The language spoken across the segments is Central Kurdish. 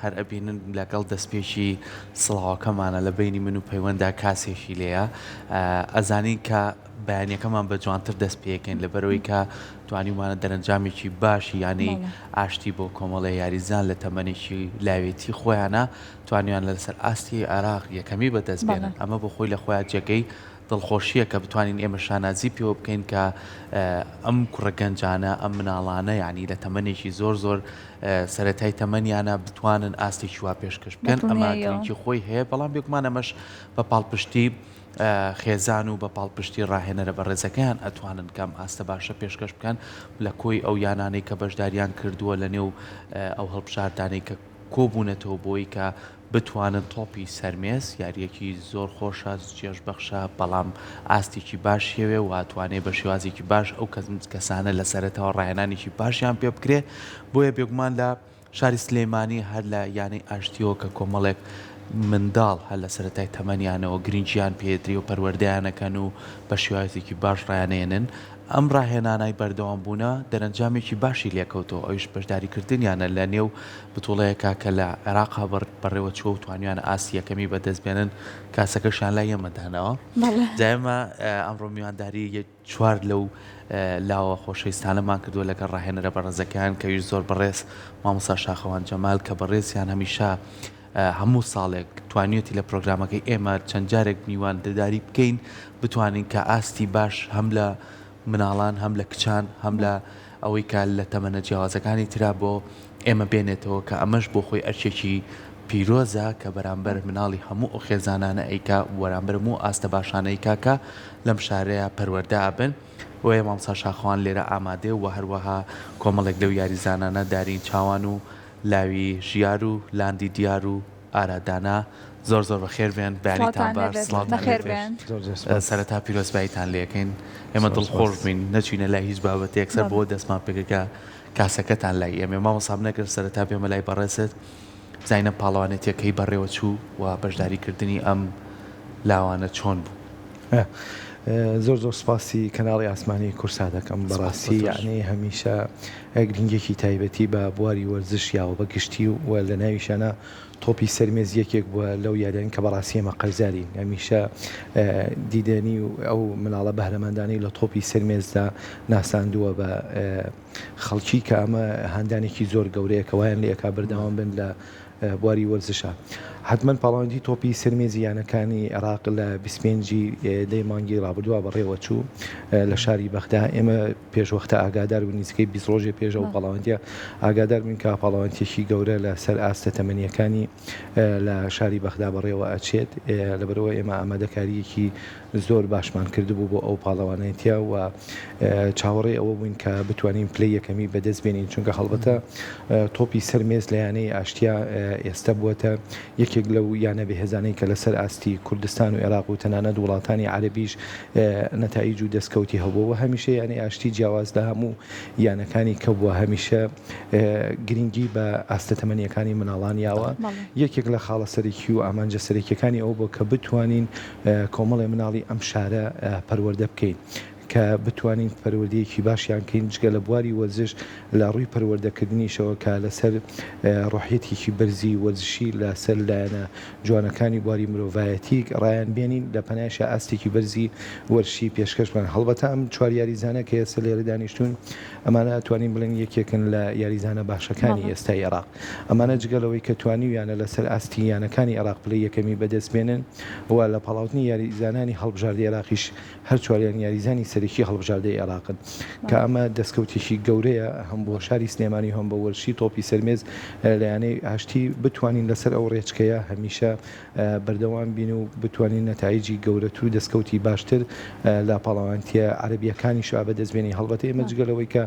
هەر ئەبینن لەگەڵ دەستپێکی سڵاوەکەمانە لە بەینی من و پەیوەندا کاسێکی لێیە ئەزانین کە بەیانەکەمان بە جوانتر دەست پێکەین لەبەرەوەی کە توانیومانە دەرەنجامێکی باشی یانەی ئاشتی بۆ کۆمەڵی یاریزان لە تەمەنێکی لاوێتی خۆیانە توانیان لەسەر ئاستی عێراق یەکەمی بەدەست بێنن ئەمە بۆ خۆی لە خۆیان جێگەی دڵخۆشییە کە بتوانین ئێمە شانازی پێوە بکەین کە ئەم کوڕە گەنجانە، ئەم مناڵانە یانی لە تەمەنێکی زۆر زۆر سەرەتای تەمەنیانە بتوانن ئاستێکی وا پێشکەش بکەن، ئەمە گرنگی خۆی هەیە، بەڵام بێگومان ئەمەش بە پاڵپشتی خێزان و بە پاڵپشتی ڕاهێنەرە بەڕێزەکەیان ئەتوانن کە ئەم ئاستە باشە پێشکەش بکەن لە کۆی ئەو یانانەی کە بەشداریان کردووە لە نێو ئەو هەڵبژاردانەی کە کۆبوونەتەوە بۆی کە بتوانن تۆپی سەرمێز یارییەکی زۆر خۆشە چێژبەخشە بەڵام ئاستێکی باشیەوێ و ئەتوانێ بە شێوازێکی باش ئەو کەسانە لە سەرەتاوە ڕاهێنانێکی باشیان پێ بکرێ بۆیە بێگومان لە شاری سلێمانی هەر لە یانەی ئاشتیەوە کە کۆمەڵێک منداڵ هەر لە سەرەتای تەمەنیانەوە گرنگیان پێدرێ و پەروەردەیانەکەن و بە شێوازێکی باش ڕایانێنن ئەم ڕاهێنانای بەردەوام بوونە دەرەنجامێکی باشی لێکەوتەوە ئەویش بەشداریکردنیانە لە نێو بتوڵەیەکە کە لە عێراقا بەڕێوەچووە و توانیویانە ئاستی یەکەمی بەدەست بێنن، کاسەکەشیان لای ئێمە داناوە. جا ئێمە ئەمڕۆ میوانداری چوار لەو لاوە خۆشەویستانەمان کردووە لەگەڵ ڕاهێنەرە بەڕێزەکەیان کە ئەویش زۆر بەڕێز مامۆستا شاخەوان جەمال کە بەڕێزیان هەمیشە هەموو ساڵێک توانیویەتی لە پرۆگرامەکەی ئێمە چەند جارێک میوانداری بکەین بتوانین کە ئاستی باش هەم لە مناڵان هەم لە کچان هەم لە ئەوەی کە لە تەمەنە جیاوازەکانی ترا بۆ ئێمە بێنێتەوە کە ئەمەش بۆ خۆی ئەرکێکی پیرۆزە کە بەرامبەر مناڵی هەموو ئەو خێزانانە ئەیکا وەرامبەر هەموو ئاستە باشانە ئەیکا کە لەم شارەیا پەروەردە ئەبن بۆیە مامۆستا شاخەوان لێرە ئامادەیە و هەروەها کۆمەڵێک لەو یاریزانانە دارین چاوان و لاوی ژیار و لاندی دیار و ئارا دانا زۆر زۆر بەخێر بێن بەیانیتان سڵاوتان باش لێبێت سڵاوتان لێ بەخێر بێت بێن. زۆر زۆر سپاس. سەرەتا پیرۆزباییتان لێ ئەکەین ئێمە زۆر دڵخۆش سپاس. بووین نەچوینە لای هیچ بابەتێک سەر بەڵێ. بەوە دەستمان پێکرد کە کاسەکەتان لای ئێمەیە مامۆستا من ئەگەر سەرەتا بێمە لای بەڕێزت بزانینە پاڵەوانێتیەکەی بەڕێوە چوو و بەشداری کردنی ئەم لاوانە چۆن بوو؟ زۆر زۆر سپاسی کەناڵی ئاسمانی کورسا دەکەم سپاس بۆ بەڕاستی تۆش. یەعنی هەمیشە گرنگیەکی تایبەتی بە بواری وەرزش یاوە بە گشتی و لە ناویشیانا تۆپی سەر مێز یەکێک بووە لەو یاریانەی کە بەڕاستی ئێمە قەرزارین هەمیشە دیدەنی و ئەو مناڵە بەهرەمەندانەی لە تۆپی سەر مێزدا ناساندووە بە خەڵکی کە ئەمە هاندانێکی زۆر گەورەیە کە وایان لێ ئەکا بەردەوام بن لە بواری وەرزشە. حەتمەن پاڵەوانێتی تۆپی سەر مێزی یانەکانی عێراق لە 25 ی دەی مانگی ڕابردووە بەڕێوەچوو لە شاری بەغدا. ئێمە پێشوەختە ئاگادار بووین، نزیکەی 20 ڕۆژێ پێش ئەو پاڵەوانێتیە ئاگادار بووین کە پاڵەوانێتیەکی گەورە لە سەر ئاستە تەمەنییەکانی لە شاری بەغدا بەڕێوە ئەچێت. لەبەرئەوە ئێمە ئامادەکارییەکی زۆر باشمان کردبوو بۆ ئەو پاڵەوانێتیە و چاوەڕێی ئەوە بووین کە بتوانین پلەی یەکەمی بەدەست بێنین، چونکە هەڵبەتە تۆپی سەر مێز لە یانەی ئاشتیا ئێستە بووەتە یەکێک لەو یانە بەهێزانەی کە لەسەر ئاستی کوردستان و عێراق و تەنانەت وڵاتانی عەرەبیش نەتایج و دەستکەوتی هەبووە و هەمیشە یانەی ئاشتی جیاواز لە هەموو یانەکانی کە بووە هەمیشە گرنگی بە ئاستە تەمەنیەکانی مناڵان یاوە. یەکێک لە خاڵە سەرەکی و ئامانجە سەرەکیەکانی ئەوە بووە کە بتوانین کۆمەڵێ مناڵی ئەم شارە پەروەردە بکەین کە بتوانین پەروەردەیەکی باشیان کەین جگە لە بواری وەرزش لە ڕووی پەروەردەکردنیشەوە کە لەسەر ڕۆحیەتێکی بەرزی وەرزشی لەسەر لایەنە جوانەکانی بواری مرۆڤایەتی ڕایان بێنین لە پەنایشا ئاستێکی بەرزی وەرزشی پێشکەش بکەن هەڵبەتە ئەم چوار یاریزانە کە ئێستا لێرە دانیشتوون ئەمانە ئەتوانین بڵێین یەکێکن لە یاریزانە باشەکانی ئێستای عێراق ئەمانە جگە لەوەی کە توانیویانە لەسەر ئاستی یانەکانی عێراق پلەی یەکەمی بەدەست بێنن و لە پاڵاوتنی یاریزانانی هەڵبژاردەی عێراقیش هەر چواریان یاریزانی سەرەکی هەڵبژاردەی عێراقن کە ئەمە دەستکەوتێکی گەورەیە هەم بۆ شاری سلێمانی و هەم بۆ وەرزشی تۆپی سەرمێز لە یانەی ئاشتی بتوانین لەسەر ئەو ڕێچکەیە هەمیشە بەردەوام بین و بتوانین نەتایجی گەورەتر و دەستکەوتی باشتر لە پاڵەوانتیە عەرەبیەکانیشا بەدەست بێنین هەڵبەتە ئێمە جگە لەوەی کە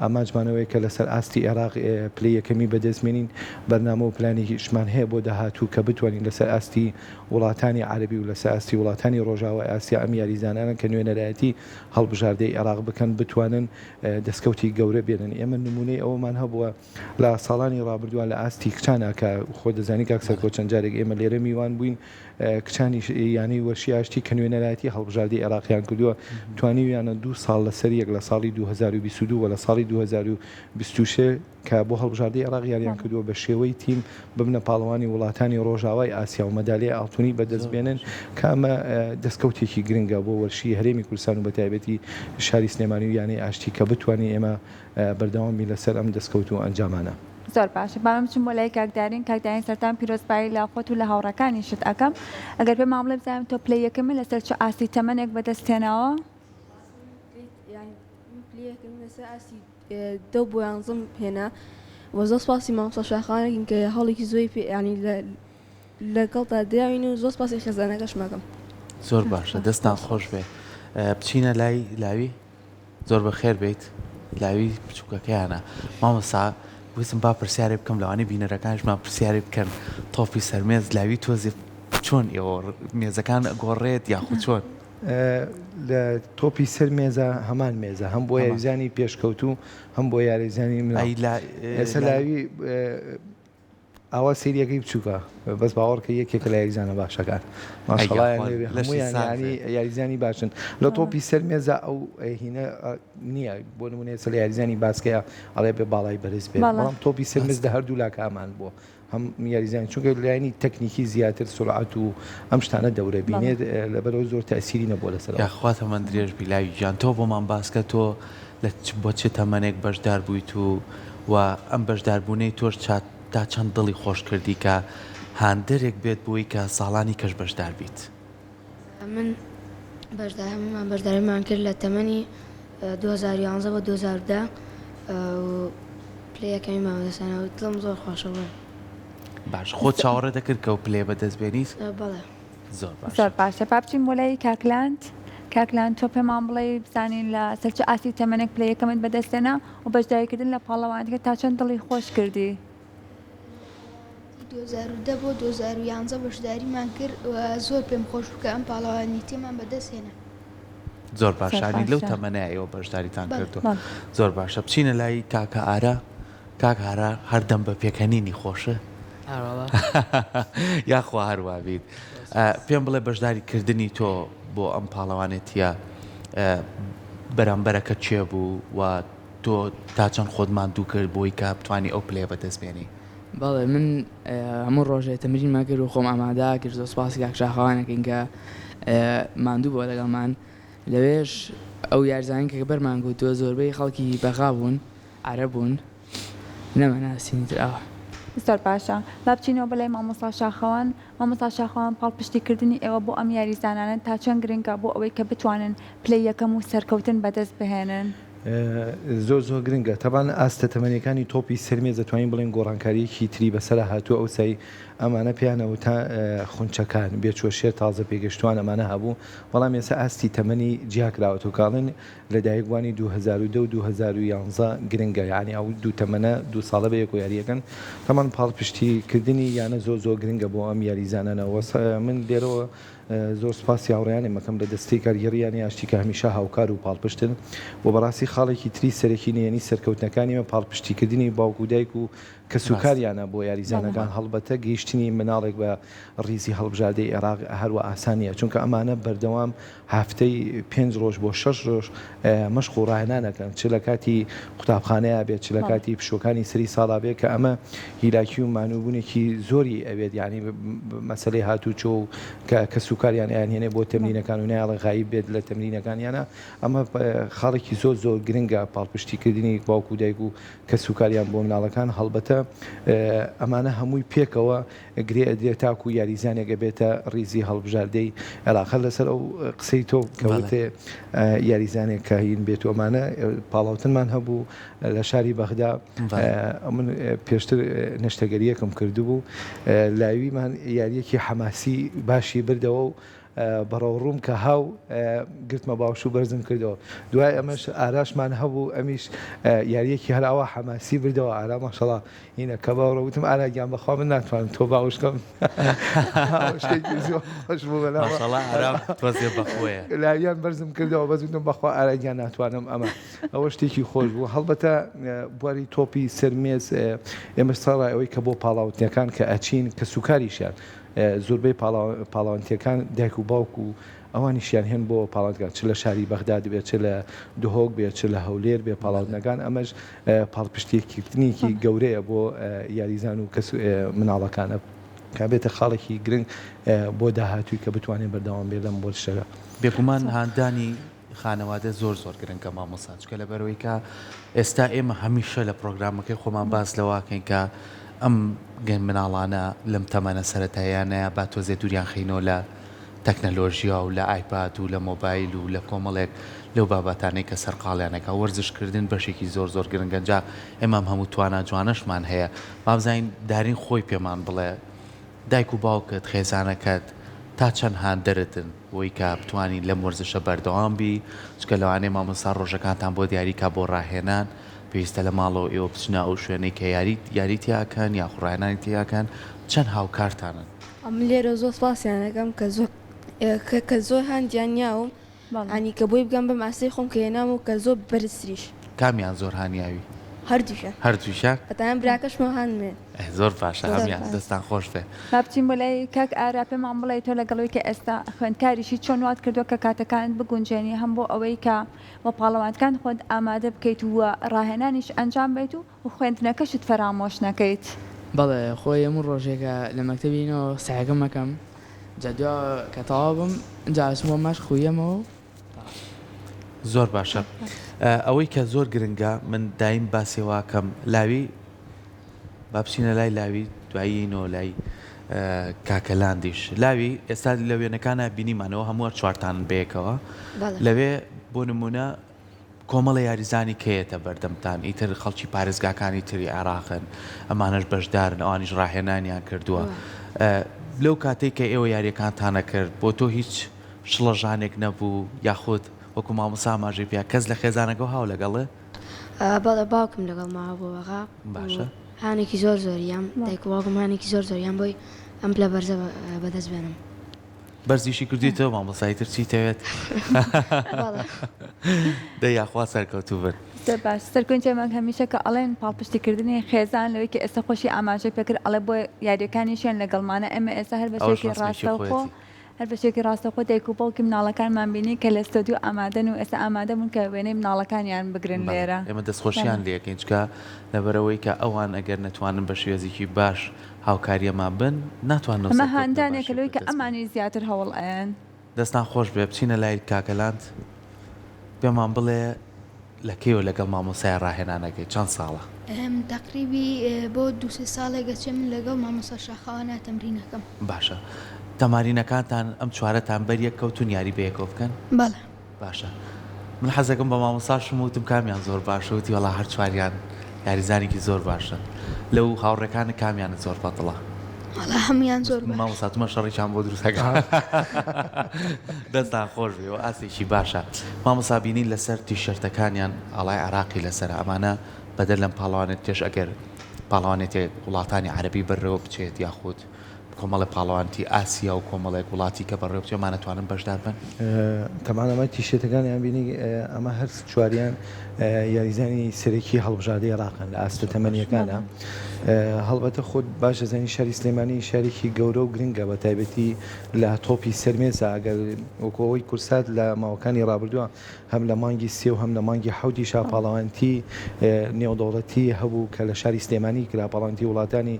ئامانجمان ئەوەیە کە لەسەر ئاستی عێراق پلەی یەکەمی بەدەست بێنین، بەرنامە و پلانێکیشمان هەیە بۆ داهاتوو کە بتوانین لەسەر ئاستی وڵاتانی عەرەبی و لەسەر ئاستی وڵاتانی ڕۆژاوای ئاسیا ئەم یاریزانانە کە نوێنەرایەتی هەڵبژاردەی عێراق بکەن بتوانن دەستکەوتی گەورە بێنن. ئێمە نموونەی ئەوەمان هەبووە لە ساڵانی ڕابردووە لە ئاستی کچانا کە خۆ دەزانی کاک سەرکۆ چەند جارێک ئێمە لێرە میوان بووین، کچانی یانەی وەرشی ئاشتی کە نوێنەرایەتی هەڵبژاردەی عێراقیان کردووە، توانیویانە دوو ساڵ لەسەر یەک لە ساڵی 2022 و لە ساڵی 2023. کە بۆ هەڵبژاردەی عێراق یاریان کردووە بە شێوەی تیم ببنە پاڵەوانی وڵاتانی ڕۆژاوای ئاسیا و مەدالیای ئاڵتونی بەدەست بێنن کە ئەمە دەستکەوتێکی گرنگە بۆ وەرشی هەرێمی کوردستان و بەتایبەتی شاری سلێمانی و یانەی ئاشتی کە بتوانین ئێمە بەردەوام بین لەسەر ئەم دەستکەوت و ئەنجامانە. زۆر باشە با من بچم بۆ لای کاک دارین کاک دارین سەرتان پیرۆزبایی لە خۆت و لە هاوڕێکانیشت ئەکەم ئەگەر پێمان بڵێ بزانم تۆ پلەی یەکەمی لەسەر چ ئاستی تەمەنێک بەدەست هێناوە؟ پلەی یەکەمی لەسەر ئاستی دە بۆ یانزەم هێنا و زۆر سوپاسی مامۆستا شاخەوانەکەین کە هەوڵێکی زۆری پێ یانی لە لەگەڵدا دراوین و زۆر سوپاسی خێزانەکەشم ئەکەم. زۆر باشە دەستان خۆش بێ بچینە لای لاوی زۆر بەخێر بێیت لاوی بچووکەکەیانە مامۆستا ویستم با پرسیارێ بکەم لەوانەیە بینەرەکانیشمان پرسیارێ بکەن تۆپی سەرمێز لاوی تۆزێ چۆن ئێوە مێزەکان ئەگۆڕێت یاخود چۆن؟ لە تۆپی سەر مێزە هەمان مێزە هەم بۆ یاریزانی پێشکەوتوو هەم بۆ یاریزانی مناڵ ئێستا لاوی ئاوا سەیریەکەی بچووکە بەس باوەڕکە یەکێکە لە یاریزانە باشەکان ماشەڵایان لێ هەموویان یانی یاریزانی باشن لە تۆپی سەر مێزە ئەو هینە نییە بۆ نمونە ئێستا لە یاریزانی باسکەیە ئەڵێ بێ باڵای بەرز بێت بەڵام تۆپی سەر مێز لە هەردوو لاکە ئەمان بووە هەم یاریزان چونکە لایەنی تەکنیکی زیاتر سرعەت و ئەم شتانە دەورە بینێت لەبەرەوە زۆر تەئسیری نەبووە لەسەر ئەوە. یاخوا تەمەن درێژ بی لاوی گیان تۆ بۆمان باسکە تۆ لە چ بۆ چ تەمەنێک بەشدار بوویت و و ئەم بەشدار بوونەی تۆش چا تا چەند دڵی خۆش کردی کە هاندەرێک بێت بۆی کە ساڵانی کەش بەشدار بیت؟ من بەشدار هەموومان بەشداریمان کرد لە تەمەنی 2011 بۆ 2010 و پلەی یەکەمیمان بەدەستهێنا و دڵم زۆر خۆشە بۆی. باش خۆت چاوەڕێ دەکرد کە ئەو پلەیە بەدەست بێنیت؟ بەڵێ. زۆر باشە. زۆر باشە با بچین بۆ لای کاک لاند کاک لاند تۆ پێمان بڵێی بزانین لە سەر چ ئاستی تەمەنێک پلەی یەکەمت بەدەست هێنا و بەشداریکردن لە پاڵەوانێتیەکە تا چەند دڵی خۆش کردی؟ 2010 بۆ 2011 بەشداریمان کرد و زۆر پێم خۆش بوو کە ئەم پاڵەوانێتیەمان بەدەست هێنا. زۆر باشە یانی لەو تەمەنەیە ئێوە بەشداریتان کردووە زۆر باشە بچینە لای کاکە ئارا کاک ئارا هەردەم بە پێکەنینی خۆشە یاخوا هەروا بیت پێم بڵێ بەشداری کردنی تۆ بۆ ئەم پاڵەوانێتیە بەرامبەرەکە کێ بوو و تۆ تا چەند خۆت ماندوو کرد بۆی کە بتانی ئەو پلەیە بەدەست بێنی؟ بەڵێ من هەموو ڕۆژێ تەمرینمان کرد و خۆم ئامادە کرد زۆر سوپاسی کاک شاخەوان ئەکەین کە ماندوو بووە لەگەڵمان لەوێش ئەو یارزانین کە بەرمان گوتووە زۆربەی خەڵکی بەغا بوون عەرەب بوون نەماناسین ئیتر ئاوا. زۆر باشە با بچینەوە بۆ لای مامۆستا شاخەوان مامۆستا شاخەوان پاڵپشتی کردنی ئێوە بۆ ئەم یاریزانانە تا چەند گرنگە بۆ ئەوەی کە بتوانن پلەی یەکەم و سەرکەوتن بەدەست بهێنن؟ زۆر زۆر گرنگە تەبان ئاستە تەمەنیەکانی تۆپی سەر مێز دەتوانین بڵێین گۆڕانکاریەکی تری بەسەرا هاتووە ئەوسای ئەمانە پێیان ئەوتا خونچەکان بێچوە شێر تازە پێگەشتوان ئەمانە هەبوو بەڵام ئێستا ئاستی تەمەنی جیاکراوەتەوە کاڵێن لەدایکبوانی 2010 و 2011 گرنگە یعنی ئەو دوو تەمەنە دوو ساڵە بە یەکۆ یاریەکەن تەمان پاڵپشتی کردنی یانە زۆر زۆر گرنگە بۆ ئەم یاریزانانە وە من لێرەوە زۆر سوپاسی هاوڕێیانم ئەکەم لە دەستەی کارگێڕی یانەی ئاشتی کە هەمیشە هاوکار و پاڵپشتن و بەڕاستی خاڵێکی تری سەرەکی نهێنی سەرکەوتنەکانی مە پاڵپشتیکردنی باوک و دایک و کەسوکاریانە بۆ یاریزانەکان هەڵبەتە گەیشتنی مناڵێک بە ڕیزی هەڵبژاردەی ئێراق هەروا ئاسان نییە چونکە ئەمانە بەردەوام هەفتەی پێنج ڕۆژ بۆ شەش ڕۆژ مەشق و ڕاهێنان ئەکەن چ لە کاتی قوتابخانەیا بێت چ لە کاتی پشووەکانی سەری ساڵا بێت کە ئەمە هیلاکی و مانووبوونێکی زۆری ئەوێت یانی مەسەلەی هاتوچۆ و کە کەسوکاریان ئەیانهێنێ بۆ تەمرینەکان و نایەڵێ غایب بێت لە تەمرینەکانیانە ئەمە خاڵێکی زۆر زۆر گرنگە پاڵپشتیکردنی باوک و دایک و کەسوکاریان بۆ مناڵەکان هەڵبەتە ئەمانە هەمووی پێکەوە گرێ ئەدرێ تاکو یاریزانێک ئەبێتە ڕیزی هەڵبژاردەی عێراق هەر لەسەر ئەو قسەی تۆ کە وتێ یاریزانێک کە هین بێت و ئەمانە پاڵاوتنمان هەبوو لە شاری بەغدا من پێشتر نەشتەگەریەکم کردبوو لاویمان یاریەکی حەماسی باشی بردەوە و بەڕەوڕووم کە هاو گرتمە باوش و بەرزم کردەوە دوای ئەمەش ئاراشمان هەبوو ئەمیش یاریەکی هەر ئاوا حەماسی بردەوە ئارا ماشەڵا هینە کە باوڕە وتم ئارا گیان بەخوا من ناتوانم تۆ باوش کەم شتێکی زۆر خۆش بوو بەلامەوە. ماشەڵا ئارا تۆزێ بەخۆیە. لاویان بەرزم کردەوە بەس وتم بەخوا ئارا گیان ناتوانم ئەمە ئەوە شتێکی خۆش بوو هەڵبەتە بواری تۆپی سەر مێز ئێمەش سەڕای ئەوەی کە بۆ پاڵاوتنەکان کە ئەچین کەسوکاریشیان. زۆربەی پاڵاوانتیەکان دایک و باوک و ئەوانیشیان هێن بۆ پاڵاوتگان چ لە شاری بەغداد بێت چ لە دهۆک بێت چ لە هەولێر بێ پاڵاوتنەکان ئەمەش پاڵپشتیکردنێکی گەورەیە بۆ یاریزان و کەس مناڵەکانە کە بێتە خاڵێکی گرنگ بۆ داهاتووی کە بتوانێت بەردەوام بێت لەم وەرزشەدا. بێگومان هاندانی خانەوادە زۆر زۆر گرنگە مامۆستا چونکە لەبەرئەوەی کە ئێستا ئێمە هەمیشە لە پرۆگرامەکەی خۆمان باس لەوەکەین کە ئەم گەن مناڵانە لەم تەمەنە سەرەتاییانەیە با تۆزێ دووریان خەینەوە لە تەکنەلۆژیا و لە ئایپاد و لە مۆبایل و لە کۆمەڵێک لەو بابەتانەی کە سەرقاڵیانەکە وەرزشکردن بەشێکی زۆر زۆر گرنگە جا ئێمە ئەم هەموو توانا جوانەشمان هەیە با بزانین دارین خۆی پێمان بڵێ دایک و باوکت، خێزانەکەت تا چەند هاندەرتن بۆی کە بتوانی لەم وەرزشە بەردەوام بی، چونکە لەوانەیە مامۆستا ڕۆژەکانتان بۆ دیاری کا بۆ ڕاهێنان، پێویستە لە ماڵەوە ئێوە بچنە ئەو شوێنەی کە یاری یاری تیا ئەکەن یاخو ڕاهێنانی تیا ئەکەن، چەند هاوکارتانن؟ ئەمن لێرە زۆر سپاسیان ئەکەم کە زۆر کە زۆر هاندیان یاوم یانی کە بۆی بگەم بەم ئاستەی خۆم کە هێنام و کە زۆر بەرزتریش. کامیان زۆر هانیاوی؟ هەردووکیان. هەردووکیان؟ بەتایبەت براکەشمەوە هانمێن. ئەه زۆر باشە هەموویان دەستان خۆش بێ. با بچین بۆ لای کاک ئارا پێمان بڵێ تۆ لەگەڵ ئەوەی کە ئێستا خوێندکاریشی چۆن وات کردووە کە کاتەکانت بگونجێنی هەم بۆ ئەوەی کە بۆ پاڵەوانتکان خۆت ئامادە بکەیت و ڕاهێنانیش ئەنجام بەیت و خوێندنەکەشت فەرامۆش نەکەیت. بەڵێ خۆی هەموو ڕۆژێکە لە مەکتەبینەوە سەعیەکەم ئەکەم جا دوا کە تەواو بم ئینجا ئەچم بۆ مەشق و یەمەوە و تەواو. زۆر باشە ئەوەی کە زۆر گرنگە من دایم باسی واکەم لاوی با بچینە لای لاوی دوایی یەینەوە لای کاکە لاندیش لاوی ئێستا لە وێنەکانە بینیمانەوە هەموو هەر چوارتانن بەیەکەوە لەوێ بۆ نمونە کۆمەڵە یاریزانی کەیەتە بەردەمتان ئیتر خەڵکی پارێزگاکانی تری عێراقن ئەمانەش بەشدارن ئەوانیش ڕاهێنانیان کردووە لەو کاتێک کە ئێوە یاریەکانتانە کرد بۆ تۆ هیچ شڵەژانێک نەبوو یاخود وەکو مامۆستا ئاماژەی پێ کەس لە خێزانەکەو هاو لەگەڵێ؟ بەڵێ باوکم لەگەڵ ماوە بۆ بەغا باشە هانێکی زۆر زۆریان دایک و باوکم هانێکی زۆر زۆریان بۆی ئەم پلە بەرزە بەدەست بێنم. بەرزیشی کردیتەوە مامۆستا ئیتر چی تەوێت دە یاخوا سەرکەوتوو بن. زۆر باش سەرکەوتن چێمەک هەمیشە کە ئەڵێن پاڵپشتی کردنی خێزان لەوەی کە ئێستا خۆشی ئاماژەی پێکرد ئەڵێ بۆ یاریەکانیشیان لەگەڵمانە ئێمە ئێستا هەر ئەوەش بەشێکی ڕەسمێکی ڕاستەوخۆ خۆیەتی. هەر بە شێوەیەکی ڕاستەوخۆ دایک و باوکی مناڵەکانمان بینی کە لە ستۆدیۆ ئامادەن و ئێستا ئامادە بوون کە وێنەی مناڵەکانیان بگرن بەڵێ لێرە. ئێمە بەڵێ. دەستخۆشیان لێ ئەکەین چونکە لەبەرئەوەی کە ئەوان ئەگەر نەتوانن بە شێوێزیکی باش هاوکاریەمان بن ناتوانن ئەو ئەمە سەرکەوتنە هاندانێکە باشەی لەوەی کە بەدەست بێنن. ئەمانیش زیاتر هەوڵ ئەیەن. دەستان خۆش بێ بچینە لای کاکە لاند پێمان بڵێ لە کەیەوە لەگەڵ مامۆستای ڕاهێنانەکەی چەند ساڵە؟ تەقریبی بۆ دوو سێ ساڵێک ئەچێ من لەگەڵ مامۆستا شاخەوانە تەمرین ئەکەم. باشە تەمارینەکانتان ئەم چوارەتان بەر یەک کەوتوون یاری بەیەکەوە بکەن؟ بەڵێ. باشە من حەزەکەم بە مامۆستاشم وتم کامیان زۆر باشە وتی وەڵا هەر چواریان یاریزانێکی زۆر باشن لەو هاوڕێکانت کامیانت زۆر بەدڵە؟ وەڵا هەموویان زۆر باشن. مامۆستا تمە شەڕێکیان بۆ دروست ئەکا دەستان خۆش بێ و ئاستێکی باشە مامۆستا بینین لەسەر تیشێرتەکانیان ئاڵای عێراقی لەسەرە ئەمانە بەدەر لەم پاڵەوانێتیەش ئەگەر پاڵەوانێتێک وڵاتانی عەرەبی بەرەوە بچێت یاخود کۆمەڵێ پاڵەوانتی ئاسیا و کۆمەڵێک وڵاتی کە بەڕێوە بچێت ئەمانە توانن بەشدار بن؟ تەبعەن ئەمە تیشێرتەکانیان بینی ئەمە هەر چواریان یاریزانی سەرەکی هەڵبژاردەی عێراقن لە ئاستە تەمەنیەکانە هەڵبەتە خۆت باش دەزانی شاری سلێمانی شارێکی گەورە و گرنگە بە تایبەتی لە تۆپی سەرمێزە ئەگەر وەکو ئەوەی کورسات لە ماوەکانی ڕابردووە هەم لە مانگی سێ و هەم لە مانگی حەوتیشا پاڵەوانێتی نێودەوڵەتی هەبوو کە لە شاری سلێمانی کرا، پاڵەوانێتی وڵاتانی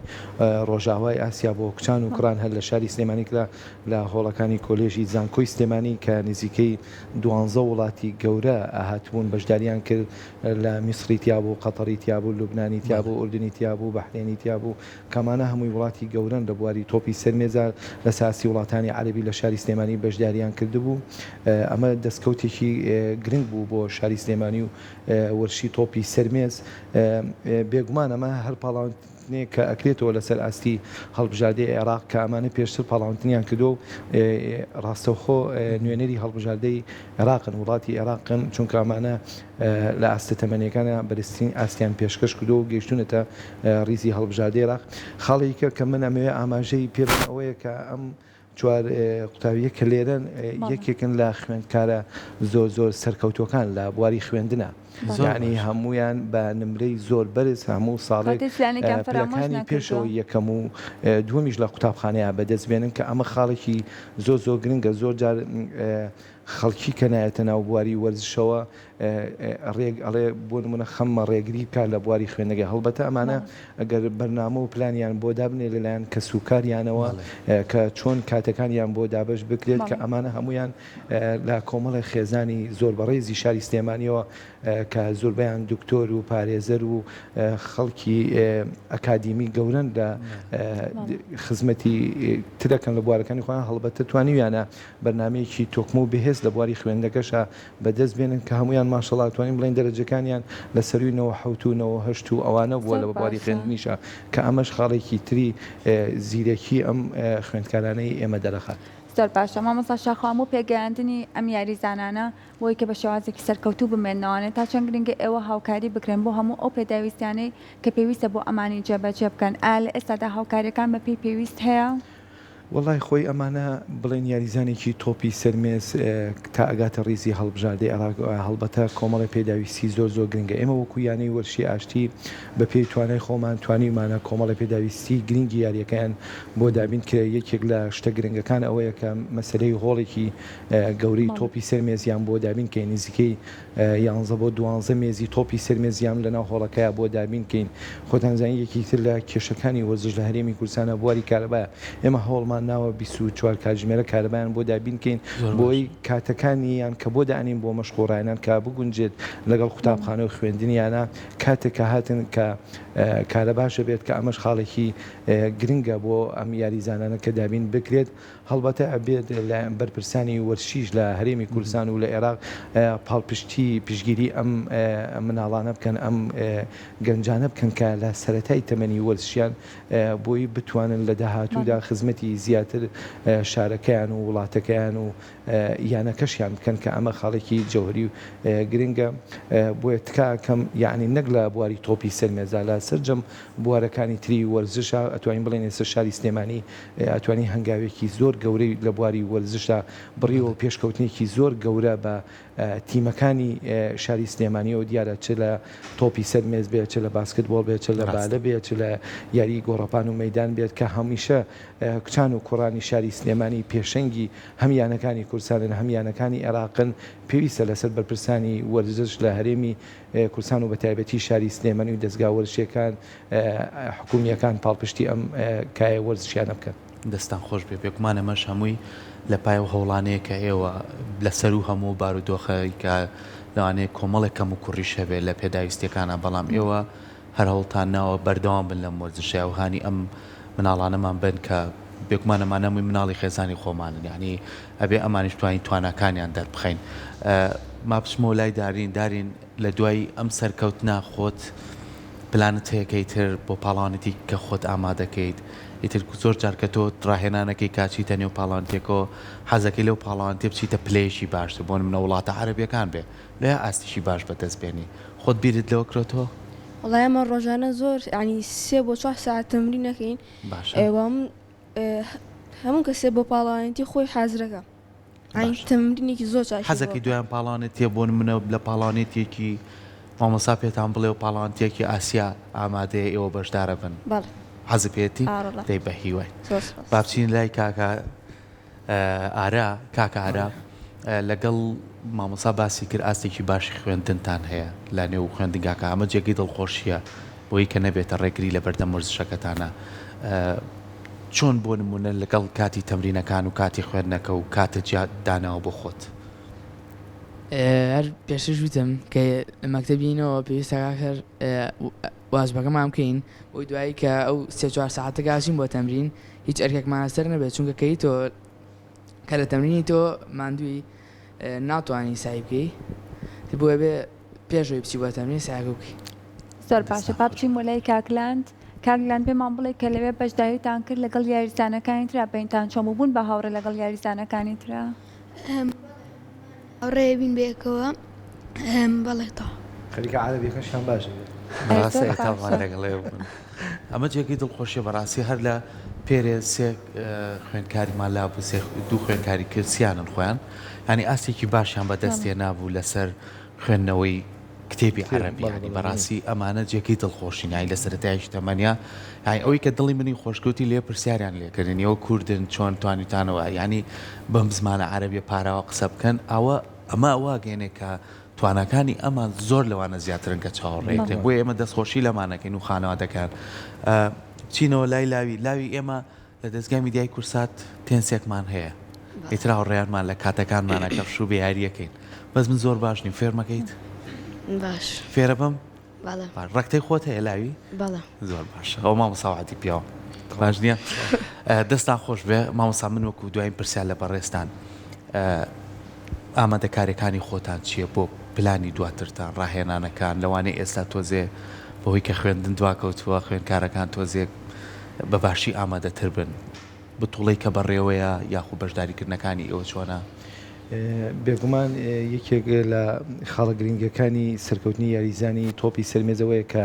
ڕۆژئاوای ئاسیا بۆ کچان و کوڕان هەر لە شاری سلێمانی کرا لە هۆڵەکانی کۆلێژی زانکۆی سلێمانی کە نزیکەی دوانزە وڵاتی گەورە هاتبوون بەشداریان کرد لە میسری تیابوو، قەتەری تیابوو، لوبنانی تیابوو، ئوردنی تیابوو، بەحرێنی تیابوو، کامانە هەمووی وڵاتی گەورەن لە بواری تۆپی سەر مێزا لە ساستی وڵاتانی عەرەبی لە شاری سلێمانی بەشداریان کردبوو ئەمە دەستکەوتێکی گرنگ بوو بۆ شاری سلێمانی و وەرشی تۆپی سەر مێز بێگومان ئەمە هەر پاڵاوتنێک کە ئەکرێتەوە لەسەر ئاستی هەڵبژاردەی عێراق کە ئەمانە پێشتر پاڵاوتنیان کردووە و ڕاستەوخۆ نوێنەری هەڵبژاردەی عێراقن وڵاتی عێراقن چونکە ئەمانە لە ئاستە تەمەنیەکانا بەرزترین ئاستیان پێشکەش کردووە و گەیشتوونەتە ریزی هەڵبژاردەی عێراق. خاڵێکی کە کە من ئەمەوێ ئاماژەی پێ بەم ئەوەیە کە ئەم چوار قوتابییە کە لێرەن یەکێکن لە خوێندکارە زۆر زۆر سەرکەوتووەکان لە بواری خوێندنا. یانی هەموویان بە نمرەی زۆر بەرز هەموو ساڵێک پلەکانی پێشەوەی یەکەم و دووەمیش لە قوتابخانەیە بەدەست بێنن کە ئەمە خاڵێکی زۆر زۆر گرنگە زۆر جار خەڵکی کە نایەتە ناو بواری وەرزشەوە ڕێگ ئەڵێ بۆ نمونە خەممە ڕێگری بکات لە بواری خوێندنگە هەڵبەتە ئەمانە ئەگەر بەرنامە و پلانیان بۆ دابنێ لەلایەن کەسوکاریانەوە کە چۆن کاتەکانیان بۆ دابەش بکرێت کە ئەمانە هەمویان لە کۆمەڵێک خێزانی زۆر بەڕێزی شاری سلێمانیەوە کە زۆربەیان دکتۆر و پارێزەر و خەڵکی ئەکادیمی گەورەن لە خزمەتی ترەکەن لە بوارەکانی خۆیان هەڵبەتە توانیویانە بەرنامەیەکی تۆکمە و بەهێز لە بواری خوێندنەکەشا بەدەست بێنن کە هەموویان ماشەڵا توانین بڵێین دەرەجەکانیان لە سەرووی 97 و 98 و ئەوانە بووە لە بواری خوێندنیشا کە ئەمەش خاڵێکی تری زیرەکی ئەم خوێندکارانەی ئێمە دەرەخات. زۆر باشە مامۆستا شاخەوان بۆ پێگەیاندنی ئەم یاریزانانە بۆی کە بە شێوازێکی سەرکەوتوو بمێننەوانێ تا چەند گرنگە ئێوە هاوکاری بکرێن بۆ هەموو ئەو پێداویستیانەی کە پێویستە بۆ ئەمانی جێبەجێ بکەن ئایا لە ئێستادا هاوکاریەکان بە پێی پێویست هەیە؟ وەڵای خۆی ئەمانە بڵێن یاریزانێکی تۆپی سەر مێز تا ئەگاتە ڕیزی هەڵبژاردەی عێراق هەڵبەتە کۆمەڵی پێداویستی زۆر زۆر گرنگە ئێمە وەکو یانەی وەرشی ئاشتی بە پێی توانای خۆمان توانیومانە کۆمەڵی پێداویستی گرنگی یاریەکەیان بۆ دابین کرێ یەکێک لە شتە گرنگەکان ئەوەیە کە مەسەلەی هۆڵێکی گەورەی تۆپی سەر مێزیان بۆ دابین کەین نزیکەی یانزە بۆ دوانزە مێزی تۆپی سەر مێزیان لەناو هۆڵەکەیا بۆ دابین کەین. خۆتان زانین یەکێکی تر لە کێشەکانی وەرزش لە هەرێمی کوردستانا بواری کارەبایە. ئێمە هەوڵمان ناوە 24 کاتژمێرە کارەبایان بۆ دابین کەین بۆی کاتەکانیان کە بۆ دانین بۆ مەشق و ڕاهێنان کە بگونجێت لەگەڵ قوتابخانە و خوێندنیانە کاتێک کە هاتن کە کارەباش ئەبێت کە ئەمەش خاڵێکی گرنگە بۆ ئەم یاریزانانە کە دابین بکرێت. هەڵبەتە ئەبێت لایەن بەرپرسانی وەرزشیش لە هەرێمی کوردستان و لە ئێراق پاڵپشتی پشتگیری ئەم مناڵانە بکەن ئەم گەنجانە بکەن کە لە سەرەتای تەمەنی وەرزشیان بۆی بتوانن لە داهاتوودا خزمەتی زیاتر شارەکەیان و وڵاتەکەیان و یانەکەشیان بکەن کە ئەمە خاڵێکی جەوهەری و گرنگە بۆیە تکا ئەکەم یەعنی نەک لە بواری تۆپی سەر مێزا لە سەرجەم بوارەکانی تری وەرزشا ئەتوانین بڵێین ئێستا شاری سلێمانی ئەتوانی هەنگاوێکی زۆر گەورەی لە بواری وەرزشدا بڕیوە و پێشکەوتنێکی زۆر گەورە بە تیمەکانی شاری سلێمانیەوە دیارە چ لە تۆپی سەر مێز بێت چ لە باسکتبۆڵ بێت چ لە بالە بێت چ لە یاری گۆڕەپان و مەیدان بێت کە هەمیشە کچان و کوڕانی شاری سلێمانی پێشەنگی هەم یانەکانی کوردستانن هەم یانەکانی عێراقن پێویستە لەسەر بەرپرسانی وەرزش لە هەرێمی کوردستان و بەتایبەتی شاری سلێمانی و دەزگا وەرزشیەکان حکومییەکان پاڵپشتی ئەم کایە وەرزشیانە بکەن. دەستتان خۆش بێ بێگومان ئەمەش هەمووی لە پای ئەو هەوڵانەیە کە ئێوە لە سەروو هەموو بارودۆخەی کە لەوانەیە کۆمەڵێک کەم و کوڕیش هەبێ لە پێداویستیەکانا بەڵام ئێوە هەر هەوڵتان ناوە بەردەوام بن لەم وەرزشەیا و هانی ئەم مناڵانەمان بەن کە بێگومان ئەمانە هەمووی مناڵی خێزانی خۆمانن یانی ئەبێ ئەمانیش بتوانین تواناکانیان دەربخەین ما بچمەوە لای دارین دارین لە دوای ئەم سەرکەوتنە خۆت پلانت هەیە کە ئیتر بۆ پاڵەوانێتی کە خۆت ئامادەکەیت ئیتر زۆر جار کە تۆ ڕاهێنانەکەی کاچیتە نێو پاڵەوانتێکەوە حەزەکەی لەو پاڵەوانتێ بچیتە پلەیەکی باشتر بۆ نمونە وڵاتە عەرەبیەکان بێ لەوێ ئاستێکی باش بەدەست بێنی خۆت بیرت لەوە کرۆتەوە؟ وەڵای ئێمە ڕۆژانە زۆر یانی سێ بۆ چوار سەعات تەمرین ئەکەین باشە ئێوە هەموو کەسێ بۆ پاڵەوانێتی خۆی حازرەکە باشە تەمرینێکی زۆر چاکی حەزەکەی دوایان پاڵەوانێتیە بۆ نمونە لە پاڵەوانێتیەکی مامۆستا پێتان بڵێ و پاڵەوانتیەکی ئاسیا ئامادەیە ئێوە بەشدارە بن بەڵێ حەزت پێیەتی ئارەڵا دەی بە هیوای زۆر سپاس با بچین لای کاکە ئارا کاکە ئارا لەگەڵ مامۆستا باسی کرد ئاستێکی باشی خوێندنتان هەیە لە نێو خوێندنگاکە ئەمە جێگەی دڵخۆشیە بۆی کە نەبێتە ڕێگری لە بەردەم وەرزشەکەتانە چۆن بۆ نمونە لەگەڵ کاتی تەمرینەکان و کاتی خوێندنەکە و کاتە جیا داناوە بۆ خۆت؟ هەر پێشتریش وتم کە لە مەکتەب یینەوە پێویستە کاک هەر واجبەکەمان بکەین بۆی دوایی کە ئەو سێ چوار سەعاتە کە ئەچین بۆ تەمرین هیچ ئەرکێکمان لەسەر نەبێت چونکە کەی تۆ کە لە تەمرینی تۆ ماندووی ناتوانی سەعی بکەی بۆیە بێ پێش ئەوەی بچی بۆ تەمرین سەعیەکە بکەی. زۆر باشە با بچین بۆ لای کاک لاند کاک لاند پێمان بڵێ کە لەوێ بەشداریتان کرد لەگەڵ یاریزانەکانی ترا بەینتان چۆن بوو بوون بە هاوڕێ لەگەڵ یاریزانەکانی ترا؟ هاوڕێ بین بەیەکەوە بەڵێ تەواو. خەریکە عەرەبیەکەشیان باش ئەبێت. بەڕاستی ئەی تاوان لەگەڵ ئێوە بوون ئەمە جێگەی دڵخۆشیە بەڕاستی هەر لە پێرێ سێ خوێندکاریمان لابوو سێ دوو خوێندکاری کرد سیانن خۆیان یانی ئاستێکی باشیان بەدەست هێنابوو لەسەر خوێندنەوەی. کتێبی عەرەبی یانی بەڕاستی ئەمانە جێگەی دڵخۆشین یانی لە سەرەتایەکی تەمەنیا یانی ئەوەی کە دڵی منی خۆشکەوتی لێ پرسیاریان لێکردن ئێوە کوردن چۆن توانیتانەوە یانی بەم زمانە عەرەبیە پاراوە قسە بکەن ئەوە ئەمە واگەێنێ کە تواناکانی ئەمان زۆر لەوانە زیاترن کە چاوەڕێکرێت بۆیە ئێمە دەستخۆشی لەمانەکەین و خانەوادەکان چینەوە لای لاوی لاوی ئێمە لە دەزگای میدیای کورسات تێنسێکمان هەیە ئیتر هاوڕێیانمان لە کاتەکانمانە کە پشوو بێ یاریەکەین بەس من زۆر باش نیم فێرمەکەیت؟ باش. فێرە بم؟ بەڵێ. باش ڕەکتەی خۆت هەیە لاوی؟ بەڵێ. زۆر باشە ئەوە مامۆستا وەعدی پیاوە باش نییە؟ دەستان خۆش بێ مامۆستا من وەکو دوایین پرسیار لە بەڕێزتان ئامادەکاریەکانی خۆتان چیە بۆ پلانی دواترتان ڕاهێنانەکان لەوانەیە ئێستا تۆزێ بەهۆی کە خوێندن دواکەوتووە خوێندکارەکان تۆزێک بە باشی ئامادەتر بن بتوڵەی کە بەڕێوەیە یاخو بەشداریکردنەکانی ئێوە چۆنە؟ بێگومان یەکێک لە خاڵە گرنگەکانی سەرکەوتنی یاریزانی تۆپی سەر مێز ئەوەیە کە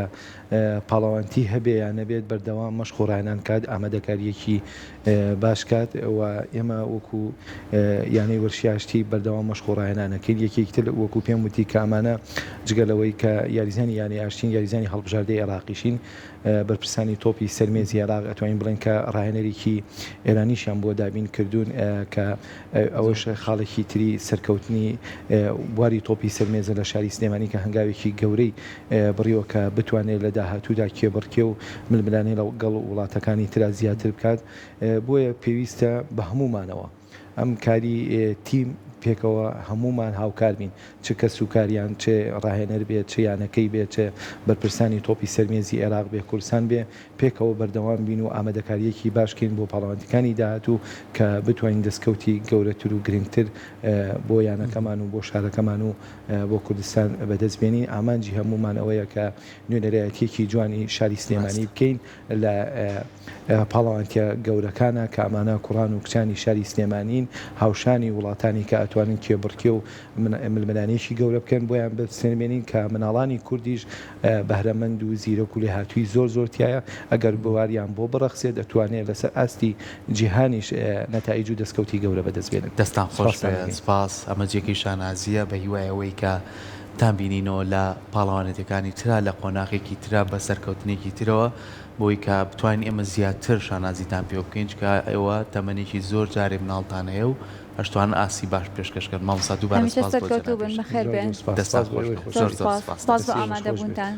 پاڵەوانتی هەبێ یان نەبێت بەردەوام مەشق و ڕاهێنان کات ئامادەکارییەکی باش کات و ئێمە وەکو یانەی وەرشی ئاشتی بەردەوام مەشق و ڕاهێنان ئەکەین یەکێکی تر وەکو پێم وتی کە ئەمانە جگە لەوەی کە یاریزانی یانەی ئاشتین یاریزانی هەڵبژاردەی عێراقیشین بەرپرسانی تۆپی سەر مێزی عێراق ئەتوانین بڵێن کە ڕاهێنەرێکی ئێرانیشیان بۆ دابین کردوون کە ئەوەش خاڵێکی تری سەرکەوتنی بواری تۆپی سەر مێزە لە شاری سلێمانی کە هەنگاوێکی گەورەی بڕیوە کە بتوانێت لە داهاتوودا کێبڕکێ و ململانێ لەگەڵ وڵاتەکانی ترا زیاتر بکات بۆیە پێویستە بە هەموومانەوە ئەم کاری تیم پێکەوە هەموومان هاوکار بین چ کەسوکاریان چ ڕاهێنەر بێت چ یانەکەی بێت چ بەرپرسانی تۆپی سەر مێزی ئێراق بێ کوردستان بێ پێکەوە بەردەوام بین و ئامادەکارییەکی باش کەین بۆ پاڵەوانتیکانی داهاتوو کە بتوانین دەستکەوتی گەورەتر و گرنگتر بۆ یانەکەمان و بۆ شارەکەمان و بۆ کوردستان بەدەست بێنین ئامانجی هەموومان ئەوەیە کە نوێنەرایەتیەکی جوانی شاری سلێمانی بکەین لە پاڵەوانتیە گەورەکانە کە ئەمانە کوڕان و کچانی شاری سلێمانین هاوشانی وڵاتانی کە ئەتوانن کێبڕکێ و ململانێیەکی گەورە بکەن بۆیان بسەلمێنین کە مناڵانی کوردیش بەهرەمەند و زیرەک و لێهاتووی زۆر زۆر تیایە ئەگەر بواریان بۆ بڕەخسێت ئەتوانێت لەسەر ئاستی جیهانیش نەتائیج و دەستکەوتی گەورە بەدەست بێنن. دەستان خۆش بێت سپاس ئەمە جێگەی شانازیە بە هیوای ئەوەی کە بتانبینینەوە لە پاڵەوانێتیەکانی ترا لە قۆناغێکی ترا بە سەرکەوتنێکی ترەوە بۆی کە بتوانین ئێمە زیاتر شانازیتان پێوە بکەین چونکە ئێوە تەمەنێکی زۆر جارێ مناڵتان هەیە و ئەشتوانن ئاستی باش پێشکەش کەن مامۆستا دووبارە هەمیشە سپاس بۆ سەرکەوتوو بن جەنابیشت بەخێر زۆر بێن زۆر سپاس دەستان سپاس بۆ خۆش ئێوەی بێت خۆش زۆر زۆر زۆر سپاس سپاس سپاس بۆ دەستی ئێوەش خۆش بێت. ئامادەبوونتان.